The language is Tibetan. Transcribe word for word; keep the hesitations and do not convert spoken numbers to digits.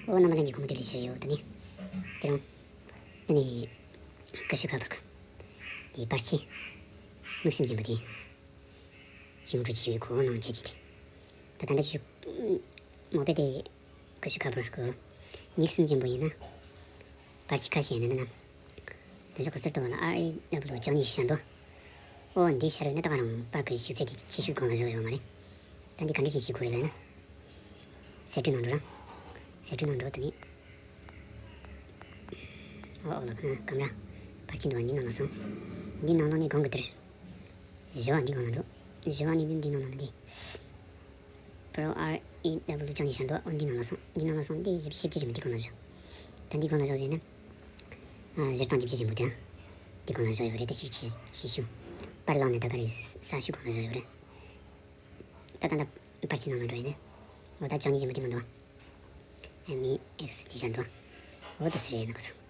ཨོ་རྣམ་པ་ལྷན་རྒྱས་གོང་མ་བདེ་ལེགས་ཞུ་ཡོད། ད་ནི་དེ་རིང་ད་ནི་ཀ་ཤུ་ཁ་བར་གི་པར་ཆས་དམིགས་བསལ་ཅན་པོ་དེ་ཅིག་འགྲོ་ཅིག་ཡོད་ཁོ་ནང་བྱ་ཅིག་དེ། ད་ད་ལྟ་ཅིག་མོ་པེ་དེ་ཀ་ཤུ་ཁ་བར་གི་དམིགས་བསལ་ཅན་པོ་ཡིན་ན། པར་ཆས་ཁ་ཤས་ཡིན་ན་ནམ། དེ་ཚོ་གི་ཟུར་དུ་བ་ལ་ཨར་ཨེ་ཌབ་ལུ་བཅུ་གཉིས་ཤིག་ཤར་འདུག་ཨོ་འདི་ཤར་ཡོད་ན་ད་ག་རང་པར་གི་ཤིག་ཚད་དེ་ཆེ་ཤོས་གང་ལ་བཞག་ཡོད་མ་རེད། ད་འདི་ག་འདྲ་ཞིག་ཤེས་དགོས་རེད་ལབ་ན། གསལ་སྒྲོན་ནང་འགྲོ་ར། གསལ་སྒྲོན་ནང་འགྲོ་དེ་ནས། ཨོ་ཨོ་ལ་ཁ་ན་ཀེམ་ར། པར་ཆས་འདུག་བ་འདི་ནང་ལ་སོང་། འདི་ནང་ལོགས་ནས་གང་གི་དེར། བཞི་བ་འདི་གང་ལ་འགྲོ། བཞི་བ་ནས་འདི་འདི་ནང་ལ་འདི། པྲོ་ཨར་ཨེ་ཌབ་ལུ་བཅུ་གཉིས་ཤར་འདུག་ཨོ་འདི་ནང་ལ་སོང་། འདི་ནང་ལ་སོང་སྟེ་ཞིབ་ཞིབ་ཅིག་བྱེད་མི་འདི་གང་ལ་བཞག་ད་འདི་གང་ལ་བཞག་ཟེར་ན། ཨ་བཞུར་སྟངས་ཞིབ་ཅིག་བྱེད་མི་དེ། འདི་གང་ལ་བཞག་ཡོད་རེད་ད་ཤིག་ཆེ་ཆེ་ཤོས། པར་བླངས་ནས་ད་ག་རེ་ས་ཤུ་གང་ལ་བཞག་ཡོད་རེད། ད་ད་ད་པར་ཆས་ནང་ལ་འགྲོ་ཡིན་ནས། འོ་ད་བཅུ་གཉིས་ཞིག་མི་འདི་མི་འདུག་ཨ་མི་ཨེག་སི་དེ་ཤར་འདུག་འོ་དུ་སི་རེད་ན་པ་སོང་།